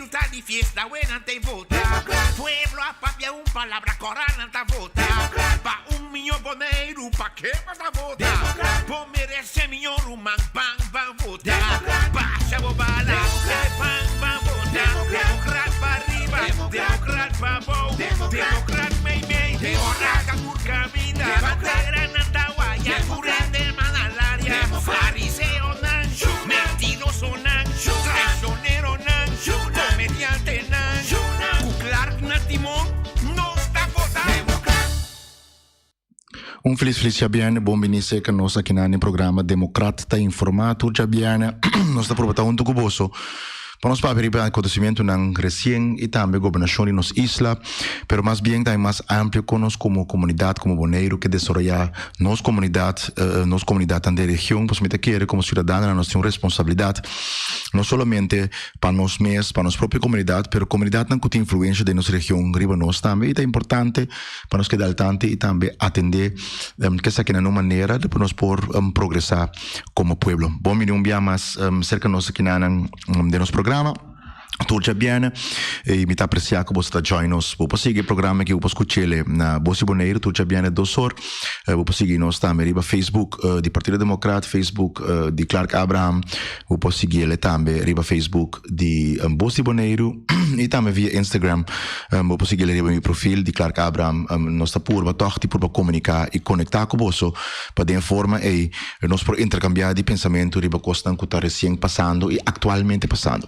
Ta di fiesta awe nan ta vota. Pueblo a papia un palabra kora nan ta vota. Pa un miño Boneiru pa ke bo ta vota. Bo merese miño ruman ban ban vota. Basha bo bala e ban ban vota. Demokrat pa riba demokrat pa bou demokrat mei mei ora ka tur kaminda. Bandera nan ta waya tur hende man alaria. Fariseonan mentirosonan traicioneronan comediantenan cu Clark na timon nos ta vota. Un felis felis djabièrnè, bon bini serka nos aki na den programa Demokrat ta Informá. Tur djabièrnè nos ta proba ta huntu ku boso pa nos papia riba akontesimentunan resien i tambe gobernashon di nos isla, pero mas bien tambe mas amplio kon nos komo komunidat, komo Boneiru ke desaroyá nos komunidat, nos komunidatnan den region. Pasobra mi ta kere komo siudadanonan nos tin un responsabilidat no solamente pa nos mes, pa nos propio komunidat, pero komunidatnan ku tin influensha den nos region riba nos tambe i ta importante pa nos keda al tanto i tambe atendé esaki na un manera pa nos por progresá komo pueblo. Bon bini un bia mas serka nos akinanan den nos programa tur djabièrnè i mi ta apresiá ku boso ta join nos. Bo por sigui e programa aki, bo por skuch'el na Bos di Boneiru tur djabièrnè dos or. Bo por sigui nos tambe riba Facebook di Partido Demokrat, Facebook di Clark Abraham. Bo por sigui'el tambe riba Facebook di Bos di Boneiru i tambe via Instagram. Bo por sigui'el riba mi profil di Clark Abraham. Nos ta purba tòg di purba komuniká i konektá ku boso pa den e forma ei nos por interkambiá di pensamentu riba kosnan ku ta resien pasando i aktualmente pasando.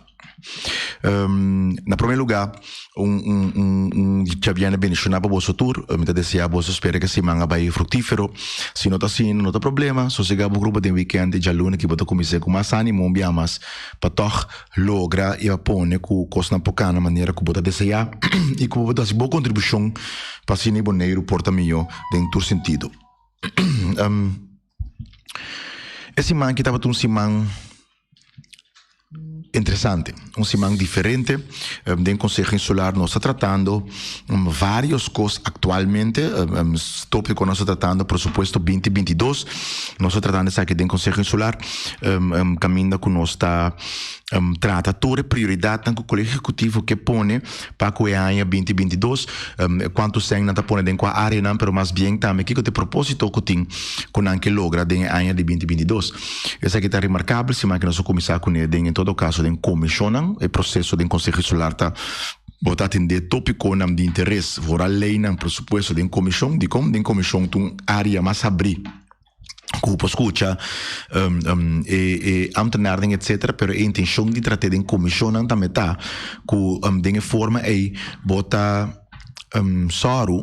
Na promé lugá, un un un un djabièrnè bendishoná pa boso tur. Mi ta deseá boso spera ku e siman a bai fruktífero. Si no ta asina, no ta problema. Sosegá bo grupo den wikènt i djaluna ki bo ta kuminsá ku mas ánimo un bia mas pa tòg logra i a pone ku kosnan por kana manera ku bo ta deseá i ku bo ta hasi bo kontribushon pa asina e Boneiru por ta mihó den tur sentido. E siman aki tabata un siman interesante, un siman diferente. Den Conseho Insular nos ta tratando varios cos actualmente. Topico nos ta tratando presupuesto binti binti dos. Nos ta tratando esaki den Conseho Insular caminda cu nos ta trata tur e prioridadnan cu Colegio Ejecutivo ke pone pa cu e aña binti binti dos, cuanto cen nan ta pone den cua areanan, pero mas bien tambe kico ta e proposito cu tin cu nan ke logra den e aña di binti binti dos. Esaki ta remarcabel siman cu nos a cuminsa cune den en todo caso den comisionnan, e proceso den Conseho Insular ta bo ta atende topiconan di interes, vooral leynan por supuesto den comision, dicon? Den comision ta un area mas habri. Ku por skucha e e ambtenaarnan etcetera pero e intencion di trat'é den comisionnan tambe ta ku den e forma ei bo ta sòru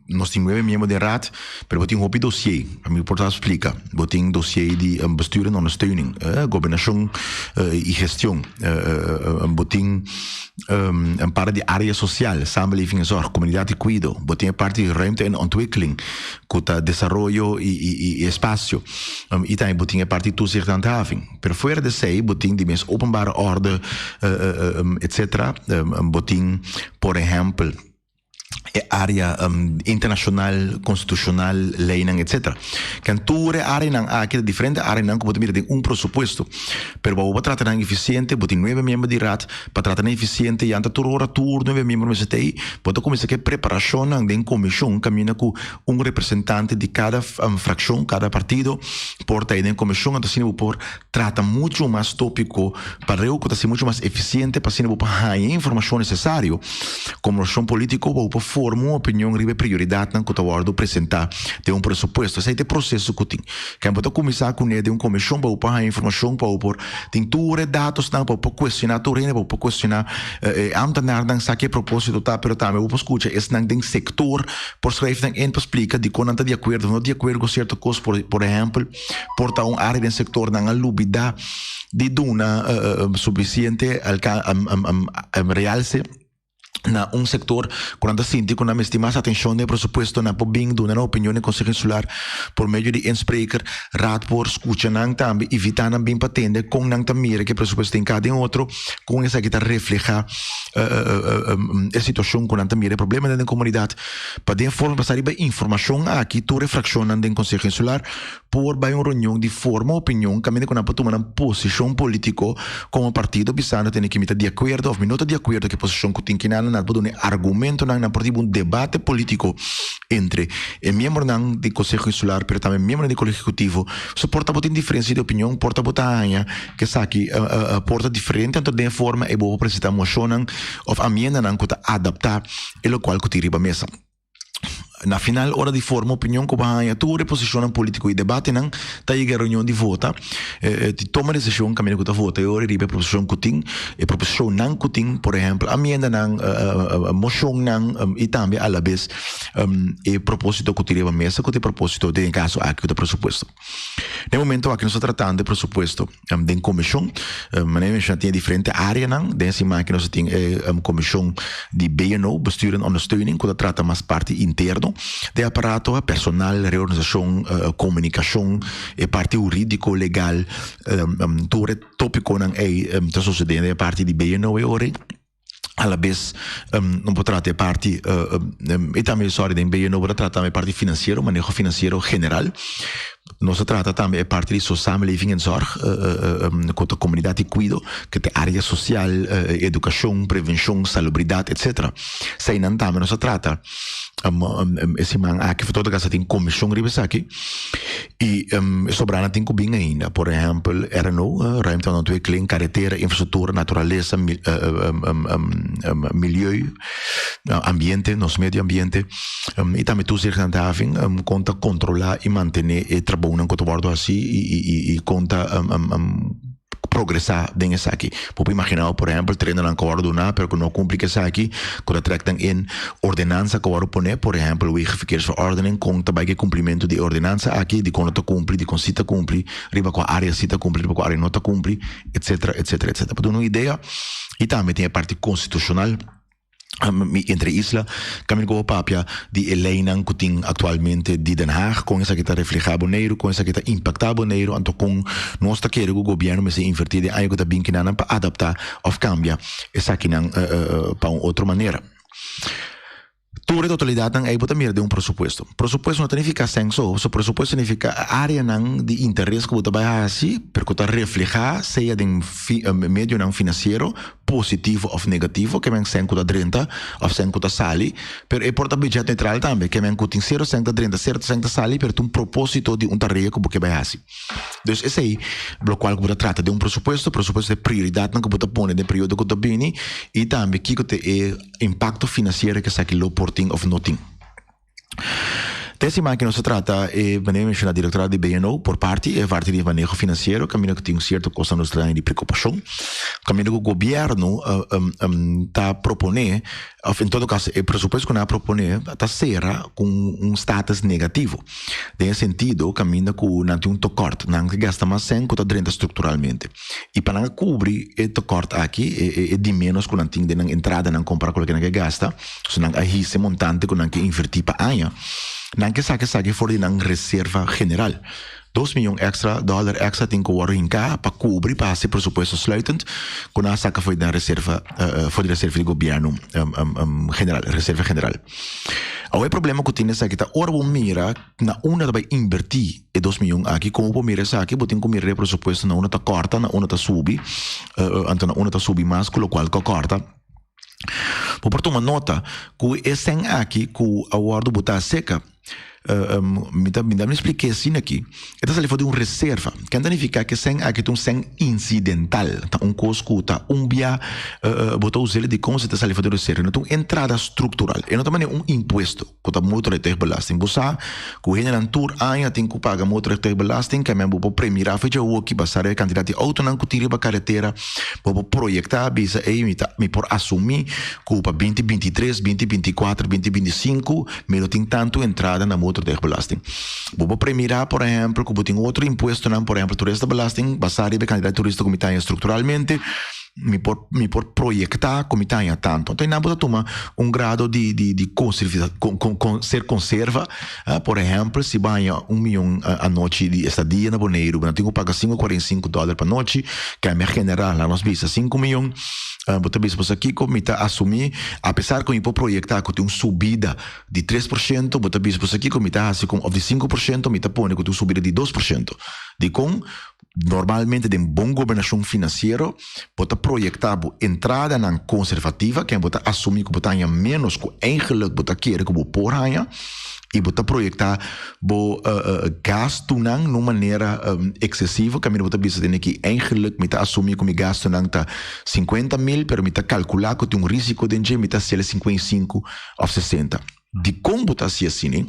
nos tin nuebe miembro den raad pero bo tin hopi dossier mi por ta splika bo tin dossier di bestuur en ondersteuning gobernashon i gestion bo tin un parti di area social samenleving en zorg komunidat i kuido bo tin e parti di ruimte en ontwikkeling ku ta desaroyo i espasio. I tambe bo tin e parti toezicht en handhaving. Pero fuera di esei bo tin di mes openbare orde etcetera. Bo tin por ehèmpel e área internashonal, konstitushonal, leinan etcetera. Ken tur e áreanan aki ta diferente áreanan ku bo ta mira den un presupuesto. Pero pa bo por trata nan efisiente bo tin nuebe miembro di raad. Pa trata nan efisiente ya ta tur ora tur nuebe miembro mester ta ei. Bo ta kuminsá ku e preparashonnan den komishon kaminda ku un representante di kada frakshon, kada partido por ta ei den komishon. Anto asina bo por trata muchu mas topiko pareu ku ta ser muchu mas efisiente pa asina bo por haña e informashon nesesario komo frakshon politiko pa bo por forma un opinion riba e prioridatnan ku ta wòrdu presentá den un presupuesto. Esei ta e proseso ku tin. Ken bo ta kuminsá kuné den un komishon pa bo por haña informashon pa bo por tin tur e datosnan pa bo por kuestioná tur hende, pa bo por kuestioná e ámtenarnan sa ke propósito ta, pero tambe bo por skucha esnan den sektor por schrijf nan in pa splika dikon nan ta di akuerdo of no di akuerdo ku sierto kos. Por por ehèmpel, por ta un área den sektor nan a lubidá di duna sufisiente alka realse na un sektor ku nan ta sinti ku nan mester mas atenshon den e presupuesto, nan por bin duna nan opinion den Konseho Insular por medio di inspreker. Raad por skucha nan tambe, invitá nan bin pa tende kon nan ta mira ku e presupuesto tin kada den otro, kon esaki ta reflehá. E situashon ku nan ta mira e problemanan den komunidat pa den forma basá riba e informashon aki tur e frakshonnan den Konseho Insular por bai un reunion di forma opinion kaminda ku nan por tuma nan posishon polítiko komo partido bisando tene ki mi ta di akuerdo òf mi no ta di akuerdo ku e posishon ku tin kinan nan por duna e argumentonan nan por tin un debate polítiko entre e miembronan di Konseho Insular pero tambe miembronan di Kolegio Ehekutivo so por ta bo tin diferensia di opinion por ta bo ta haña Ku esaki por ta diferente anto den e forma e bo por presentá moshonnan òf amiendanan ku ta adaptá e lokual ku tin riba mesa. Na final ora di forma opinion ku bo haña tur e posishonnan polítiko i debatenan ta yega e reunion di vota di toma desishon kaminda ku ta vota e ora riba e proposishon ku tin e proposishonnan ku tin por ehèmpel amiendanan moshonnan i tambe alabes e propósito ku tin riba mesa ku ta e propósito den e kaso aki ku ta presupuesto. Den momento aki nos ta tratando e presupuesto den komishon. Manera mi menshona tin e diferente areanan. Den e siman aki nos tin e komishon di BNO, Bestuur en Ondersteuning, ku ta trata mas parti interno di e aparato, personal, reorganisashon, komunikashon, e parti huridiko, legal, tur e topikonan ei ta sosode den e parti di BNO e ora ei. A la bes no por trata e parti e tambe sorry den BNO bo ta trata tambe e parti financiero, maneho financiero general. Nos ta trata tambe e parti di so samenleving en zorg ku ta komunidat i kuido, ku ta e area sosial, edukashon, prevenshon, salubridat etcetera. Eseinan tambe nos ta trata e siman aki for todo caso tin komishon riba esaki i e sobranan tin ku bin ainda. Por ehèmpel RNO, Ruimte en Ontwikkeling, Karetera, Infrastruktura, Naturalesa, Milieu, Ambiente, nos medio ambiente i tambe Toezicht en Handhaving kon ta kontrolá i mantené e trabounan ku ta wòrdu hasi i kon ta progresá den esaki. Bo por imaginá bo, por ehèmpel, trenernan ku a wòrdu duná pero ku no a kumpli ku esaki, ku ta trèk nan in ordenansa ku a wòrdu poné, por ehèmpel, Wegenverkeersverordening, kon ta bai ku e kumplimentu di e ordenansa aki, dikon no ta kumpli, dikon si ta kumpli, riba kua área si ta kumpli, riba kua área no ta kumpli, etsetera, etsetera, etsetera. Pa duna un idea, i tambe tin e parti konstitushonal. Entre isla kaminda ku bo papia di e leinan ku tin aktualmente di Den Haag, kon esaki ta reflehá Boneiru, kon esaki ta impaktá Boneiru, anto kon nos ta kere ku gobièrnu mester invertí den aña ku ta bin kinanan pa adaptá òf kambia esakinan pa un otro manera. Tur e totalidatnan ei bo ta mira den un presupuesto. Presupuesto no ta nifiká sèn so, so presupuesto nifiká áreanan di interes ku bo ta bai hasi, pero ku ta reflehá sea den medionan finansiero, positivo of negativo, ke men sèn ku ta drenta of sèn ku ta sali, pero e por ta budget neutral tambe, ke men ku tin sero sèn ta drenta, sero sèn ta sali, pero ta un propósito di un tarea ku bo ke bai hasi. Dus esei lokual ku bo ta trata den un presupuesto, presupuesto ta e prioridatnan ku bo ta pone den periodo ku ta bini i tambe kiko ta e impakto finansiero ku esaki lo por tin of no tin. Den siman aki nos ta trata e manera mi menshoná direktorado di BNO por parti e parti di maneho finansiero kaminda ku tin sierto kosnan nos ta di preokupashon kaminda ku gobièrnu ta proponé òf en todo kaso e presupuesto ku nan a proponé ta sera ku un status negativo den e sentido kaminda ku nan tin un tokòrt nan ta gasta mas sèn ku ta drenta strukturalmente i pa nan a kubri e tokòrt aki e di ménos ku nan tin den nan entradanan kompará ku loke nan ke gasta. So nan a hisa e montante ku nan ke invertí pa aña. Nan ke saka esaki for di nan reserva general. Dos miyon èkstra dòler èkstra tin ku wòrdu hinká pa kubri pa hasi presupuesto sluitend ku nan a saka for di nan reserva for di reserva di gobièrnu general, reserva general. Awor e problema ku tin esaki ta ora bo mira na unda ta bai invertí e dos miyon aki, komo bo mira esaki bo tin ku mira e presupuesto na unda ta kòrta, na unda ta subi, anto na unda ta subi mas ku lokual ku a kòrta. Bo por tuma nota ku e sèn aki ku a wòrdu botá seka, mi ta mi ta splik'é asina aki, e ta sali for di un reserva. Ken ta nifiká ku e sèn aki ta un sèn insidental, ta un kos ku ta un bia bo ta us'el dikon si ta sali for di un reserva, no ta un entrada struktural, e no ta manera un impuesto. Ku ta motorrijtuigbelasting. Bo sa ku hendenan tur aña tin ku paga motorrijtuigbelasting, kèmen bo por premirá fecha hoki basá riba e kantidat di outonan ku tin riba karetera. Bo por proyektá bisa ey mi ta mi por asumí ku pa binti 23, binti 24, binti 25 mi lo tin tantu entrada na motorrijtuigbelasting. Bo por premirá por ehèmpel ku bo tin otro impuestonan, por ehèmpel turistabelasting basá riba e kantidat di turista ku mi ta haña strukturalmente. Mi por mi por proyecta cu mi ta haña tanto. Entonces nan bo ta tuma un grado di di di conservi con con con ser conserva. Por ehempel si bo haña un miyon anochi di estadia na Boneiru bo nan tin cu paga sinku cuarenta i sinku dollar pa nochi, kende a genera laga nos bisa sinku miyon. Bo ta bisa bo sa kico mi ta asumi apesar cu mi por proyecta cu tin un subida di 3%, bo ta bisa bo sa kico mi ta haci con of di 5% mi ta pone cu tin un subida di 2%. Dicon? Normalmente den bon gobernashon finansiero bo ta proyektá bo entradanan konservativa, ken bo ta asumí ku bo ta haña ménos ku eigenlik bo ta kere ku bo por haña, i bo ta proyektá bo gastunan na un manera eksesivo, kaminda bo ta bisa tene ki eigenlik mi ta asumí ku mi gastunan ta sinkuenta mil, pero mi ta kalkulá ku tin un risiko den dje, mi ta hasiel 55 òf 60. Dikon bo ta hasi asina?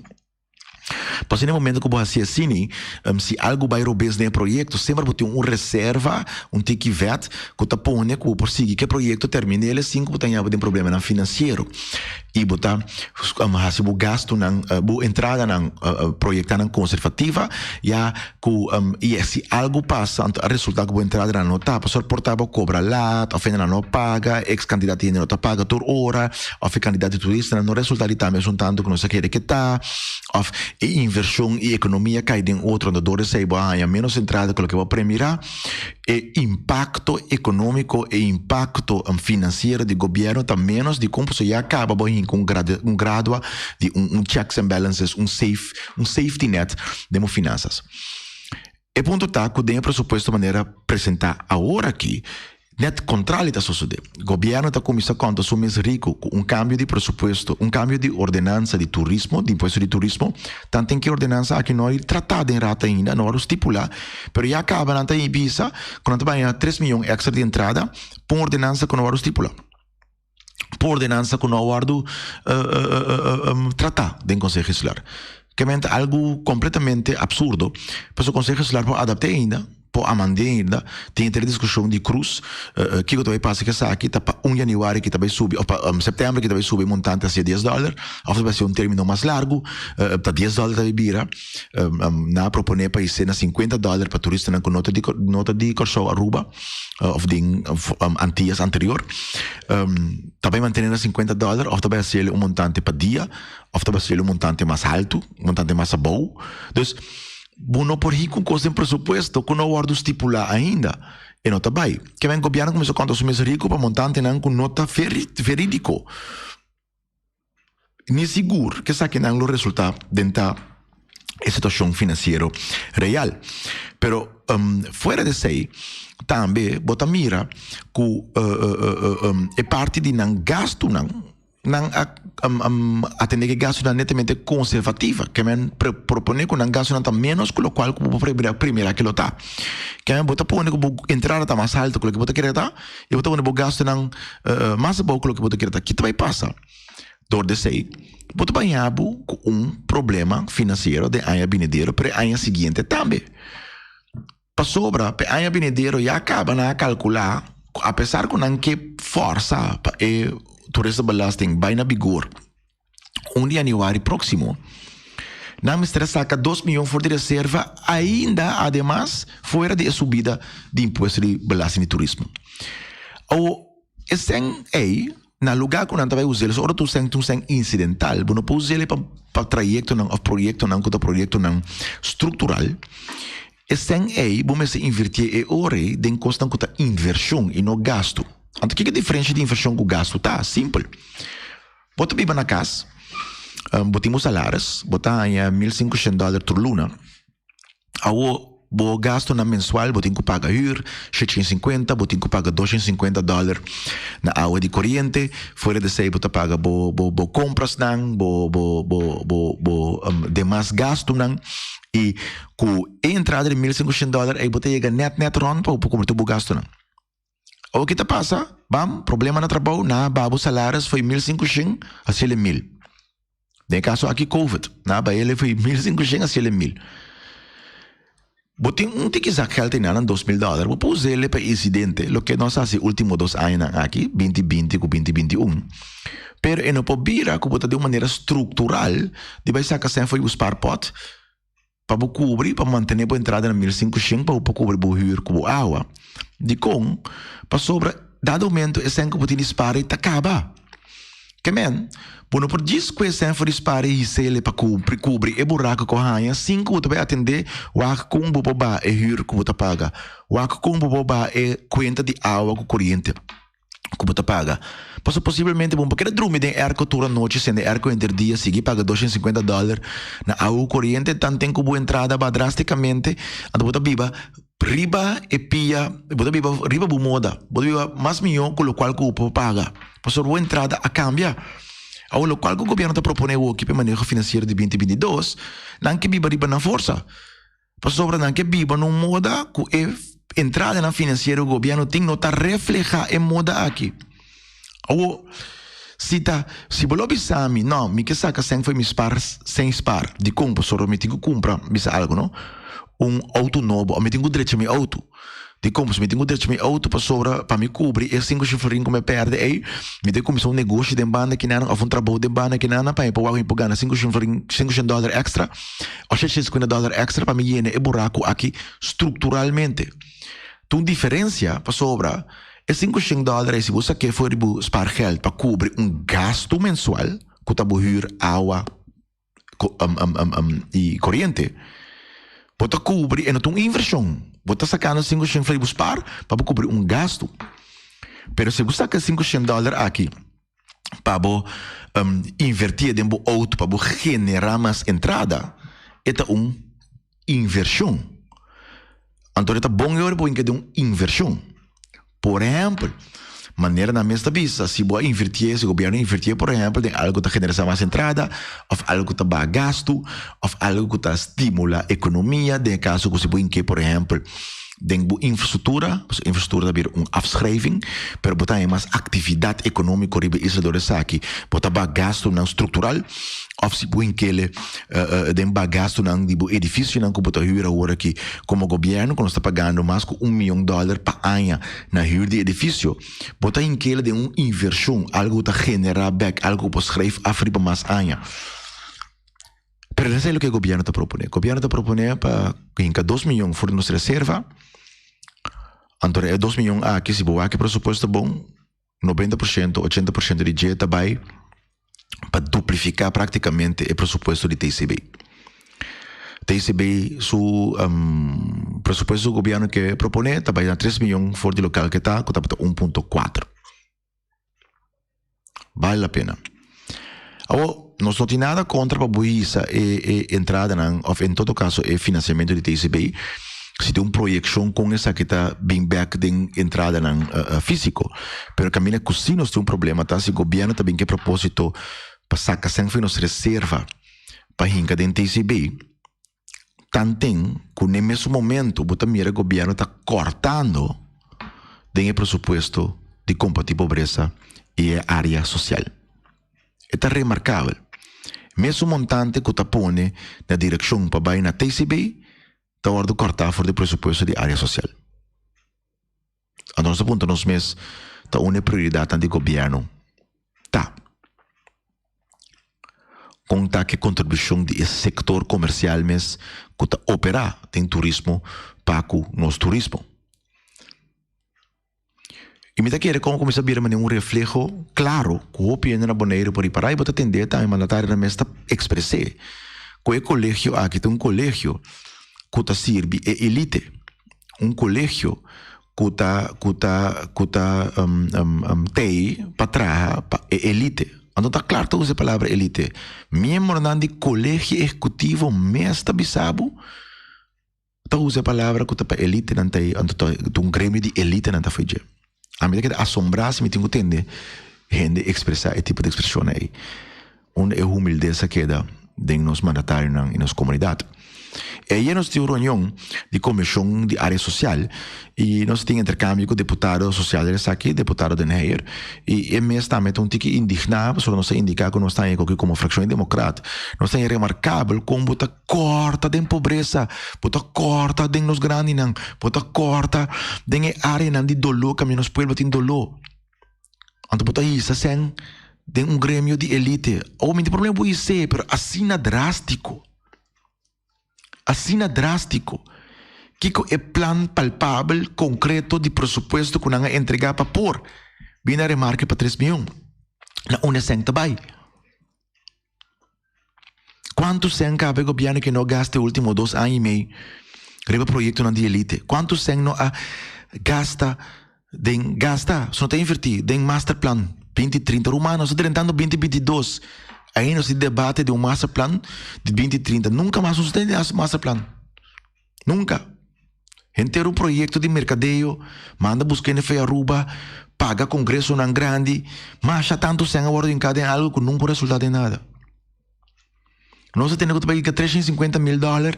Pasobra na e momento ku bo hasi asini, si algu bai robes den e proyekto, semper bo tin un reserva, un tiki vèt, ku ta pone ku bo por sigui ku e proyekto, terminé el sin ku bo ta haña bo den problemanan finansiero. I bo ta hasi bo gastunan, bo entradanan, proyektanan konservativa, ya ku i si algu pasa anto a resulta ku bo entradanan no ta, pasobra por ta bo kobra lat, òf hendenan no paga, eks kantidat di hende no ta paga tur ora, òf e kantidat di turistanan no resulta di ta mesun tantu ku nos a kere ke ta, òf e invershon i ekonomia kai den otro, anto dor esei bo a haña ménos entrada ku loke bo a premirá. E impakto ekonómiko, e impakto finansiero di gobièrnu ta ménos dikon pasobra ya kaba bo a hinka un un gradua di un un checks and balances, un safe un safety net den bo finansas. E punto ta ku den e presupuesto manera presentá awor aki, Net kontrali ta sosodé. Gobièrnu ta kuminsá konta su mes riku ku un kambio di presupuesto, un kambio di ordenansa di turismo, di impuesto di turismo. Tanten ku e ordenansa aki no a ir tratá den rat ainda, no a wòrdu stipulá, pero ya kaba nan ta bisa ku nan ta bai haña tres mion èkstra di entrada pa un ordenansa ku no a wòrdu stipulá, pa un ordenansa ku no a wòrdu tratá den Konseho Insular. Kementa algu kompletamente absurdo, pasobra Konseho Insular por adapt'é ainda. Por amand'é ainda, tin e diskushon di Cruz, kiko ta bai pasa ku esaki, ta pa un yanüari ki ta bai subi òf pa sèptèmber ki ta bai subi e montante hacia dies dòler, òf ta bai haci un término mas largu, ta dies dòler ta bai bira. Nan a proponé pa hise na sinkuenta dòler pa turistanan ku no ta di no ta di Kòrsou, Aruba òf den Antias anterior. Ta bai mantené na sinkuenta dòler òf ta bai hasiel un montante pa dia òf ta bai hasiel un montante mas haltu, un montante mas abou. Dus. Bo no por hik un kos den presupuesto ku no a wòrdu stipulá ainda. E no ta bai. Ke men gobièrnu kuminsá konta su mes riku pa montantenan ku no ta verídiko ni sigur ku esakinan lo resultá den ta e situashon finansiero real. Pero fuera di esei tambe bo ta mira ku e parti di nan gastunan. Nan a atende ku e gastunan netamente konservativa, ke men propone ku nan gastunan ta ménos ku lokual ku bo por primera ke lo ta. Ke men bo ta pone ku bo entrada ta mas altu ku loke bo ta kere ta, i bo ta pone bo gastunan mas abou ku loke bo ta kere ta. Ki ta bai pasa? Dor di esei, bo ta baña bo ku un problema finansiero den aña binidero, pero e aña siguiente tambe. Pasobra p'e aña binidero ya kaba nan a kalkulá ku apesar ku nan ke fòrsa pa e toeristenbelasting bai na bigor un di yanüari próksimo, nan mester a saka dos mion for di reserva ainda ademas fuera di e subida di impuesto di belasting di turismo. Awo e sèn ei na lugá ku nan ta bai us'el, ora tur sèn ta un sèn insidental, bo no por us'el pa pa trayektonan òf proyektonan ku ta proyektonan struktural. E sèn ei bo mester invirtié e ora ei den kosnan ku ta invershon i no gastu. Anto kiko e diferensha di invershon ku gastu ta? Simpel. Bo ta biba na kas, bo tin bo salaris, bo ta haña 1500 dòler tur luna. Awo bo gastunan mensual bo tin ku paga hür, 750, bo tin ku paga 250 dòler na awa di koriente, fuera di esei bo ta paga bo bo bo komprasnan, bo bo bo bo bo demas gastunan. I ku e entrada di 1500 dòler ei bo ta yega nèt nèt rònt pa bo por kubri tur bo gastunan. Awor ki ta pasa? Bam, problema na trabou, nan a baha bo salaris fo'i 1500 hasiel e mil. Den e kaso aki covid, nan a baha el fo'i 1500 hasiel e mil. Bo tin un tiki zak gèld einan, nan 2000 dòler, bo por usa el pa insidente, loke nos a hasi ultimo dos añanan aki, 2020 ku 2021. Pero e no por bira ku bo ta den un manera struktural di bai saka sèn for di bo spaarpot pa bo kubri, pa mantené bo entrada na 1500 pa bo por kubri bo hür ku bo awa. Dikon? Pasobra. dado momento e sèn ku bo tin di spar ei ta kaba. Ke men, bo no por djis ku e sèn for di spar ei his'el pa kumpri kubri e buraku ku a haña sin ku bo ta bai atendé wak kon bo por baha e hür ku bo ta paga, wak kon bo por baha e kuenta di awa ku koriente ku bo ta paga. Pasobra posiblemente bo no por keda drumi den airco tur anochi, sende airco henter dia, sigui paga doshen sinkuenta dòler na awa ku koriente, tanten ku bo entrada baha drástikamente, anto bo ta biba Riba e pia, bo ta biba riba bo moda, bo ta biba mas mihó ku lokual ku bo por paga, pasobra bo entrada a kambia. Awor lokual ku gobièrnu ta proponé awoki pa e maneho finansiero di binti 22, nan ke biba riba nan forsa, pasobra nan ke biba na un moda ku e entradanan finansiero ku gobièrnu tin no ta reflehá e moda aki. Awor, si ta, si bo lo bisa mi, no, mi ke saka sèn for mi spar, sèn spar, dikon? Pasobra mi tin ku kumpra, bisa algu no, un outo nobo, òf mi tin ku drecha mi outo. Dikon? Pasobra mi tin ku drecha mi outo pasobra pa mi kubri e sinku shen florin ku mi a pèrdè ei, mi tin ku kuminsá un negoshi den banda kinanan òf un trabou den banda kinanan pa mi por wak mi por gana sinku shen florin, sinku shen dòler èkstra òf sheshen sinkuenta dòler èkstra pa mi yena e buraku aki strukturalmente. Ta un diferensia pasobra E 500 dòler ei si bo sak'é for di bo spaargeld pa kubri un gastu mensual ku ta bo hür, awa i koriente, bo ta kubri e no ta un invershon. Bo ta sakando 500 for di bo spaar pa bo kubri un gastu. Pero si bo saka e 500 dòler aki pa bo invertié den bo outo pa bo generá mas entrada, e ta un invershon. Anto e ta bon e ora bo hinka den un invershon. Por ehèmpel, manera nan mes ta bisa, si bo a invertié, si gobièrnu a invertié por ehèmpel den algu ku ta generá mas entrada, òf algu ku ta baha gastu, òf algu ku ta stimulá ekonomia, den e kaso ku si bo hink'é por ehèmpel den bo infrastruktura, pasobra infrastruktura ta bira un afschrijving, pero bo ta haña mas aktividat ekonómiko riba e isla dor esaki, bo ta baha gastunan struktural. Of si bo hinkele den bagastunan di bo edificionan cu bo ta huur awor aki como gobierno cu nos ta pagando mas cu un miyon dollar pa aña na huur di edificio, bo ta hinkele den un inversion, algo cu ta genera bek, algo cu bo schrijf af riba mas aña. Pero esei loke gobierno ta propone. Gobierno ta propone pa hinca dos miyon for di nos reserva, anto e dos miyon aki si bo wak e presupuesto bon, 90%, 80% di dje ta bai pa duplifiká práktikamente e presupuesto di TCB. TCB su um, presupuesto gobièrnu ke proponé ta bai na 3 miyon for di lokal ke ta, ku tabata 1.4. Bale la pena. Awor, nos no tin nada kontra pa bo hisa e, e entradanan, òf en todo kaso e finansiamentu di TCB, si tin un proyekshon kon esaki ta bin bèk den entradanan físiko. Pero kaminda ku si nos tin un problema ta si gobièrnu ta bin ku e propósito pa saka sèn for di nos reserva pa hinka den TCB, tanten ku n'e mesun momento bo ta mira gobièrnu ta kòrtando den e presupuesto di kombatí pobresa i e área sosial. E ta remarkabel. Mesun montante ku ta pone na direkshon pa bai na TCB ta wòrdu kòrtá for di presupuesto di área sosial. Anto nos ta puntra nos mes ta unda e prioridatnan di gobièrnu ta? Kon ta ku e kontribushon di e sektor komersial mes ku ta operá den turismo pa ku nos turismo? I mi ta kere kon kuminsá bira manera un refleho klaro ku hopi hende na Boneiru por ripará i bo ta tendé tambe mandatarionan mes ta ekspres'é ku e kolegio aki ta un kolegio ku ta sirbi e elite, un kolegio ku ta ku ta ku ta tei pa traha pa e elite. Anto ta klar ta usa e palabra elite. Miembronan di kolegio ehekutivo mes ta bisa bo. Ta usa e palabra ku ta pa elitenan ta ei, anto ta un gremio di elitenan ta fui dje. Ami ta keda asombrá si mi tin ku tende hende ekspresá e tipo di ekspreshonnan ei. Unda e humildes a keda den nos mandatarionan i nos komunidat. Ayer nos tin un reunion di komishon di área sosial i nos tin interkambio ku deputado sosial den esaki, deputado Den Heyer, i e mes tambe ta un tiki indigná pasobra nos a indiká ku nos ta haña koki komo frakshon di demokrat. Nos ta haña remarkabel kon bo ta Kòrta den pobresa, bo ta kòrta den nos grandinan, bo ta kòrta den e áreanan di doló kaminda nos pueblo tin doló. Anto bo ta hisa sèn den un gremio di elite. Awor mi tin problema bo his'é, pero asina drástiko, asina drástiko. Kiko e plan palpabel, konkreto di presupuesto ku nan a entregá pa por bini na remarke pa tres mion? Na unda e sèn ta bai? Kuantu sèn kaba e gobièrnu ke no gasta e último dos aña i mei riba proyektonan di elite? Kuantu sèn no a gasta den gasta, so no ta invertí, den masterplan 2030? Ruman, nos ta drentando 2022, ainda nos tin debate di un masterplan di 2030. Nunka mas nos no tende masterplan. Nunka. Henter un proyekto di merkadeo, manda buska hende for Aruba, paga kongresonan grandi, masha tantu sèn a wòrdu hinká den algu ku nunka resultá den nada. Nos a tene ku ta bai hinka 350 mil dòler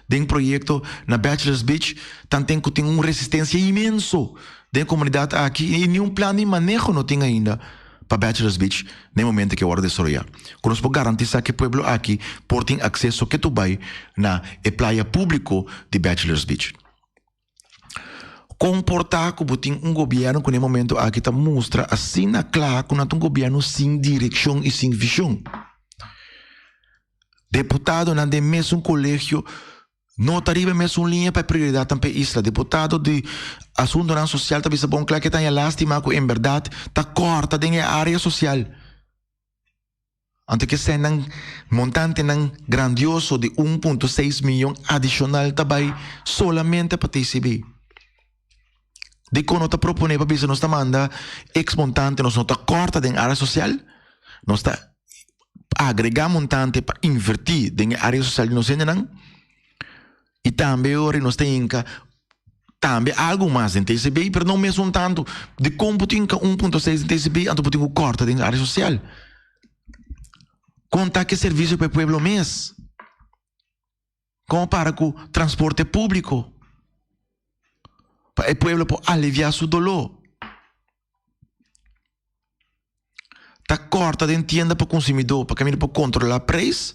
den proyekto na Bachelors Beach, tanten ku tin un resistensia inmenso den komunidat aki i niun plan di maneho no tin ainda pa Bachelors Beach na e momento ku e wòrdu desaroyá. Ku nos por garantisá ku e pueblo aki por tin akseso ketu bai na e playa públiko di Bachelors Beach. Kon por ta ku bo tin un gobièrnu ku na e momento aki ta mustra asina kla ku nan ta un gobièrnu sin direkshon i sin vishon? Deputadonan den mesun kolegio no ta riba e mesun liña pa e prioridatnan pa e isla. Deputado di Asuntonan Sosial ta bisa bon kla ke ta haña lástima ku en bèrdat ta kòrta den e área sosial. Anto ke sènnan montantenan grandioso di 1.6 miyon adishonal ta bai solamente pa TCB. Dikon no ta proponé pa bisa nos ta manda eks montante, nos no ta kòrta den área sosial, nos ta agregá montante pa invertí den e área sosial di nos hendenan i tambe ora nos ta hinka tambe algu mas den TCB, pero no mesun tantu. Dikon bo tin hinka 1.6 den TCB anto bo tin ku kòrta den área sosial? Kon ta ki servisio pa e pueblo mes? Kon para ku transporte públiko? Pa e pueblo por aliviá su doló. Ta kòrta den tienda pa konsumidó pa kaminda por kontrolá preis?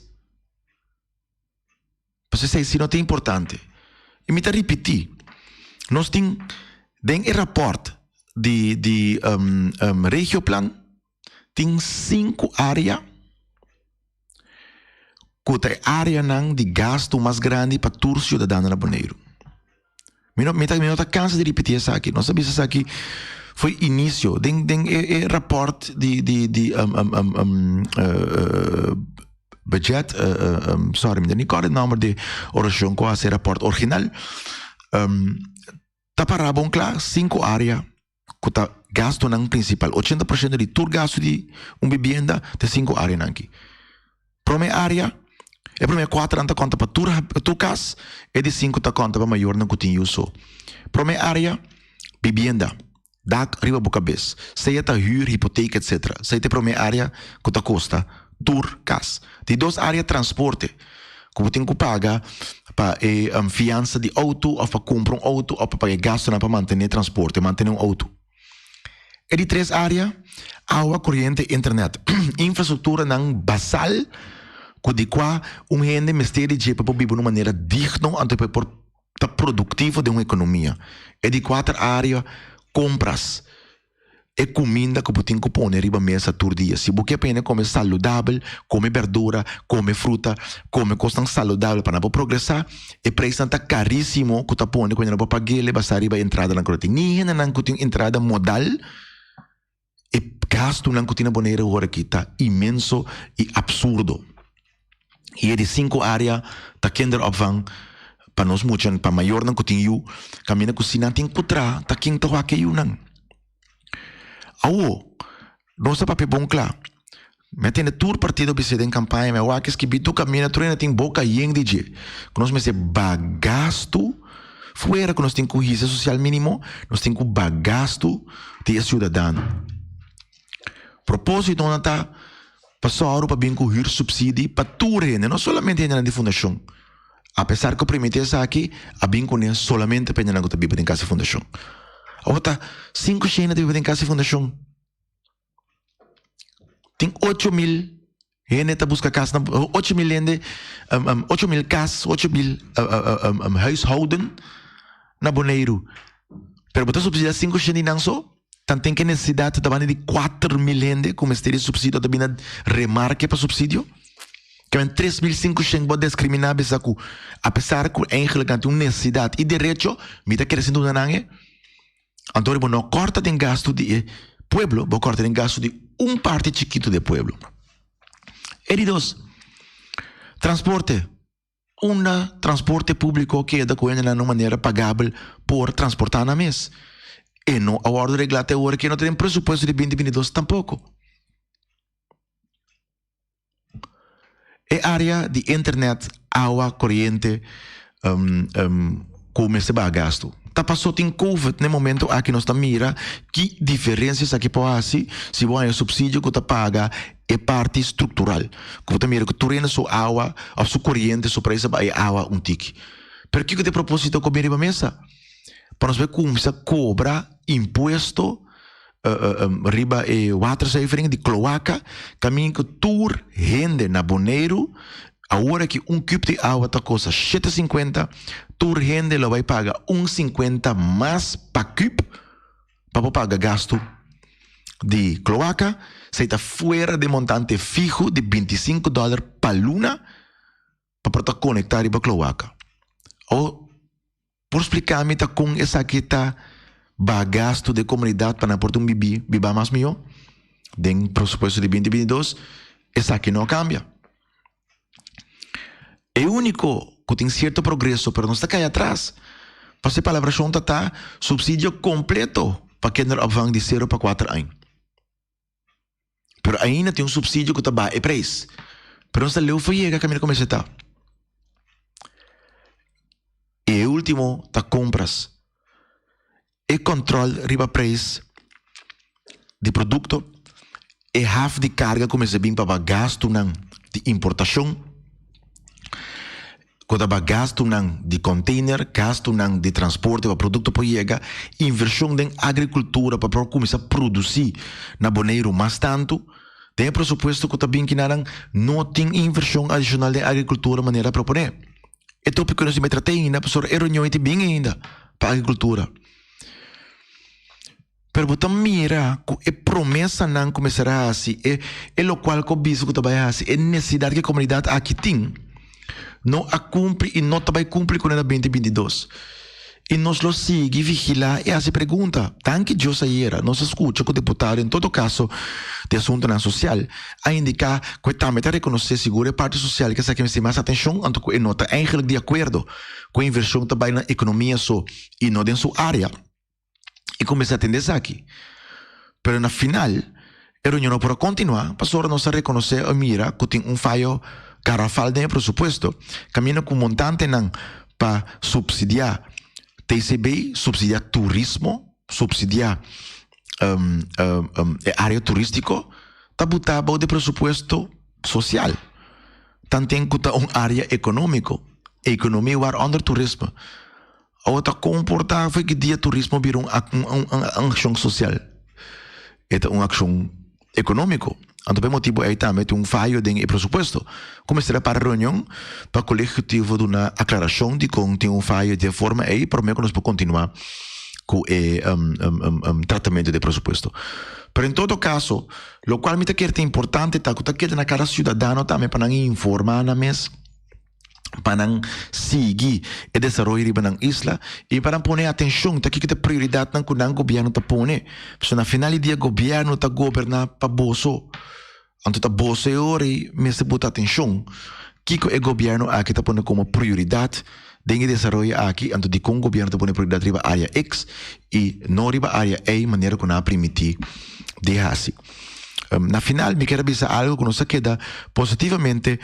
Pasobra esei si no ta importante. I mi ta ripití, nos tin den e rapòrt di di Regioplan tin sinku área ku ta e áreanan di gastu mas grandi pa tur siudadano na Boneiru. Mi no mi ta mi no ta kansa di ripití esaki. Nos a bisa esaki foi inisio den den e e rapòrt di di di budget sorry mi ta ni kòrda e nòmber di orashon ku a hasi e rapòrt original ta pará bon kla sinku área ku ta gastunan prinsipal. 80% di tur gastu di un bibienda ta e sinku áreanan aki. Promé área, e promé kuaternan ta konta pa tur tur kas, e di sinku ta konta pa mayornan ku tin yu so. Promé área, bibienda, dak riba bo kabes, sea ta hür, hipotek etsetera. Esei ta e promé área ku ta kosta tur kas. Di dos área, transporte, ku bo tin ku paga pa e fiansa di outo òf pa kumpra un outo òf pa paga e gastunan pa mantené transporte, mantené un outo. E di tres área, awa, koriente, internet. Infrastrukturanan basal ku di kua un hende mester di dje pa por biba un manera digno anto pa e por ta produktivo den un ekonomia. E di kuater área, kompras. E kuminda ku bo tin ku pone riba mesa tur dia. Si bo ke pa hende kome saludabel, kome berdura, kome fruta, kome kosnan saludabel pa nan por progresá, e preisnan ta karísimo ku ta pone ku hende no por pag'el e basá riba e entradanan ku nan tin. Ni hendenan ku tin entrada modal, e gastunan ku tin na Bonaire awor aki ta inmenso i absurdo. I e di sinku área ta kinderopvang pa nos muchanan, pa mayornan ku tin yu, kaminda ku si nan tin ku traha ta ken ta wak e yunan. Awo, nos ta papia bon kla. Mi a tende tur partido bis'é den kampaña, mi a wak skibi tur kaminda, tur hende tin boka yen di dje. Ku nos mester baha gastu, fuera ku nos tin ku hisa sosial mínimo, nos tin ku baha gastu di e siudadano. Propósitonan ta pa sòru pa bin ku hürsubsidie pa tur hende, no solamente hendenan di fundashon. Apesar ku primiti esaki, a bin kuné solamente pa hendenan ku ta biba den kas di fundashon. Awor ta sinku shenda ta biba den kas di fundashon. Tin 8000 hende ta buska kas na 8000 hende, 8000 kas, 8000 huishouden na Boneiru. Pero bo ta supsidiá sinku shenda di nan so? Tanten ku e nesesidat ta banda di 4000 hende ku mester di supsidio ta bini remarke pa supsidio. Ke men 3500 bo diskriminá bisa ku apesar ku eigenlijk nan tin un nesesidat i derecho, mi ta kere sin duna nan e. Anto bo no kòrta den gastu di e pueblo, bo kòrta den gastu di un parti chikitu di e pueblo. E di dos, transporte. Unda transporte públiko keda ku hendenan na un manera pagabel por transportá nan mes? E no a wòrdu reglá te ora ke no ta den presupuesto di binti 22 tampoko. E área di internet, awa, koriente ku mester baha gastu. Ta paso tin covid na e momento aki nos ta mira ki diferensia esaki por hasi si bo haña supsidio ku ta paga e parti struktural. Ku bo ta mira ku tur hende su awa òf su koriente su preis a baha e awa un tiki. Pero kiko ta e proposito ku a bin riba mesa? Pa nos bai kumsa kobra impuesto riba e waterzuivering di kloaka kaminda ku tur hende na Boneiru awor aki un kup di awa ta kosta shete sinkuenta tur hende lo bai paga un sinkuenta mas pa kup pa por paga gastu di kloaka esei ta fuera di montante fiho di 25 dòler pa luna pa por ta konekta riba kloaka o Por spliká mi ta kon esaki ta baha gastu den komunidat pa nan por tin un bibí bibá mas mihó? Den presupuesto di 2022 esaki no a kambia. E úniko ku tin sierto progreso pero nos ta kai atras pasobra e palabrashon ta ta supsidio kompleto pa kinderopvang di sero pa kuater aña. Pero ainda tin un supsidio ku ta baha e preis. Pero nos ta leu for yega kaminda ku mester ta. I e último ta kompras. E kòntròl riba preis di produkto, e haf di karga ku mester bin pa baha gastunan di importashon. Ku ta ba gastunan di container, gastunan di transporte pa produkto por yega, invershon den agrikultura pa por kuminsá produsí na Boneiru mas tantu. Den e presupuesto ku ta bin kinanan no tin invershon adishonal den agrikultura manera a proponé. E topiko nos tin bai trat'é ainda pasobra e reunion ei tin bin ainda pa agrikultura. Pero bo ta mira ku e promesanan ku mester a hasi, e e lokual ku a bisa ku ta bai hasi, e nesesidat ku e komunidat aki tin, no a kumpli i no ta bai kumpli kuné na binti 22. I nos lo sigui vigilá i hasi pregunta. Danki Dios ayera nos a skucha ku diputado en todo kaso di asuntunan sosial a indiká ku e tambe ta rekonosé sigur e parti sosial ke esaki mester mas atenshon anto ku e no ta eigenlik di akuerdo ku e invershon ta bai na ekonomia so i no den su área. i kuminsá atendé esaki. Pero na final, e reunion no por a kontinuá pasobra nos a rekonosé o mira ku tin un fayo garrafal den e presupuesto, kaminda ku montantenan pa supsidiá TCB, supsidiá turismo, supsidiá e área turístiko, ta butá bou di presupuesto sosial. Tanten ku ta un área ekonómiko, ekonomia waaronder turismo. Awo ta komportá for ki dia turismo bira un un akshon sosial. E ta un akshon ekonómiko. Anto pa e motibu ei tambe tin un fayo den e presupuesto. Ku mester a para reunion pa Kolegio Ehekutivo duna aklarashon dikon tin un fayo di e forma ei promé ku nos por kontinuá ku e tratamentu di e presupuesto. Pero en todo kaso, lokual mi ta kere ta importante ta ku ta keda na kada siudadano tambe pa nan informá nan mes. pa nan sigui e desaroyo riba nan isla y pa nan pone atencion ta kiko ta prioridadnan cu nan gobierno ta pone. Pasobra na final di dia gobierno ta goberna pa boso. Anto ta boso e ora ey mester buta atencion kiko e gobierno aki ta pone como prioridad den e desaroyo aki, anto dicon gobierno ta pone prioridad riba area X y no riba area Y manera cu nan a primiti di haci. Na final mi kier a bisa algo ku nos a keda positivamente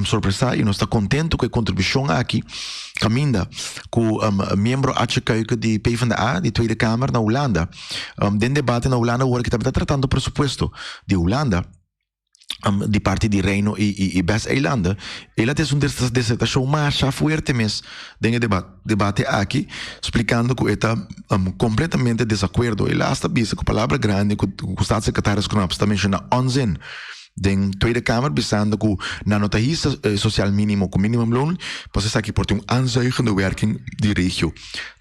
sorpresá i nos ta kontentu ku e kontribushon aki kaminda ku miembro Atje Kuiken di PvdA di Tweede Kamer na Hulanda den debate na Hulanda awor aki tambe ta tratando presupuesto di Hulanda di parti di Reino i Bes Eilanden. El a tene un disertashon masha fuerte mes den e debate aki, splikando ku e ta kompletamente desakuerdo. El a hasta bisa ku palabra grandi ku Staatssecretaris Knops ta menshoná onzin. Den Tweede Kamer bisando ku nan no ta hisa sosial mínimo ku minimumloon, pasobra esaki por tin un aanzuigende werking di regio.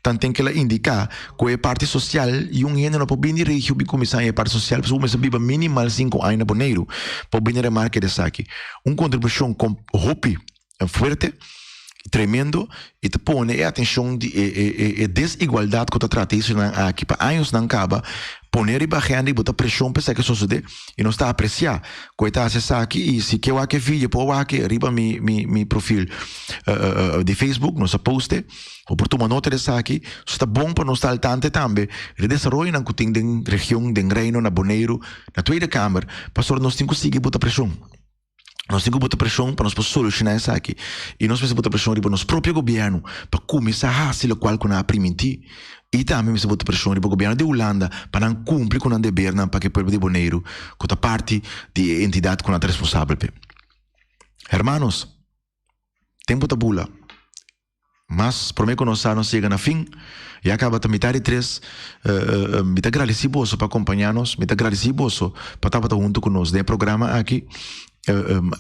Tanten kila indiká ku e parti sosial i un hende no por bini regio bin kuminsá e parti sosial pasobra bo mester biba minimal sinku aña na Boneiru pa bo bini remarke di esaki. Un kontribushon hopi fuerte, tremendo i ta pone e atenshon di e e e desigualdat ku ta trata e islenan aki pa añosnan kaba pone riba agenda i bo ta preshon pa esaki sosode i nos ta apresiá ku e ta hasi esaki i si ke wak e video por wak e riba mi mi mi profil di Facebook nos a post e bo por tuma nota di esaki so ta bon pa nos ta altante tambe di desaroyonan ku tin den region den Reino na Boneiru na Tweede Kamer pasobra nos tin ku sigui bo ta preshon. Nos tin ku bota preshon pa nos por solushoná esaki. I nos mester bota preshon riba nos propio gobièrnu pa kuminsá hasi lokual ku nan a primintí. I tambe mester bota preshon riba gobièrnu di Hulanda pa nan kumpli ku nan debernan pa ku e pueblo di Boneiru ku ta parti di e entidat ku nan ta responsabel p'e. Hermanos, tempu ta bula. Mas promé ku nos sa nos yega na fin, ya kaba ta mitá di tres. Mi ta gradisí boso pa kompañá nos, mi ta gradisí boso pa tabata huntu ku nos den e programa aki.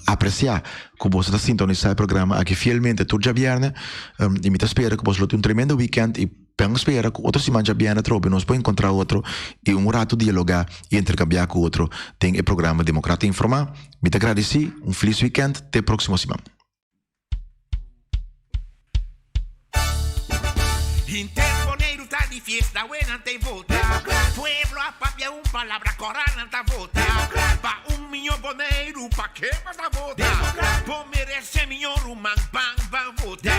Apresiá ku boso ta sintonisá e programa aki fielmente tur djabièrnè i mi ta spera ku boso lo tin un tremendo wikènt i pen spera ku otro siman djabièrnè atrobe nos por enkontrá otro i un ratu dialogá i interkambiá ku otro den e programa Demokrata Informá. Mi ta gradisí, un felis wikènt, te próksimo siman. Henter Boneiru ta di fiesta, we nan ta vota. Pueblo a papia un palabra, kora nan ta vota. Pa un miño Boneiru, pa ke bos ta vota? Bo merese miño ruman, ban ban vota.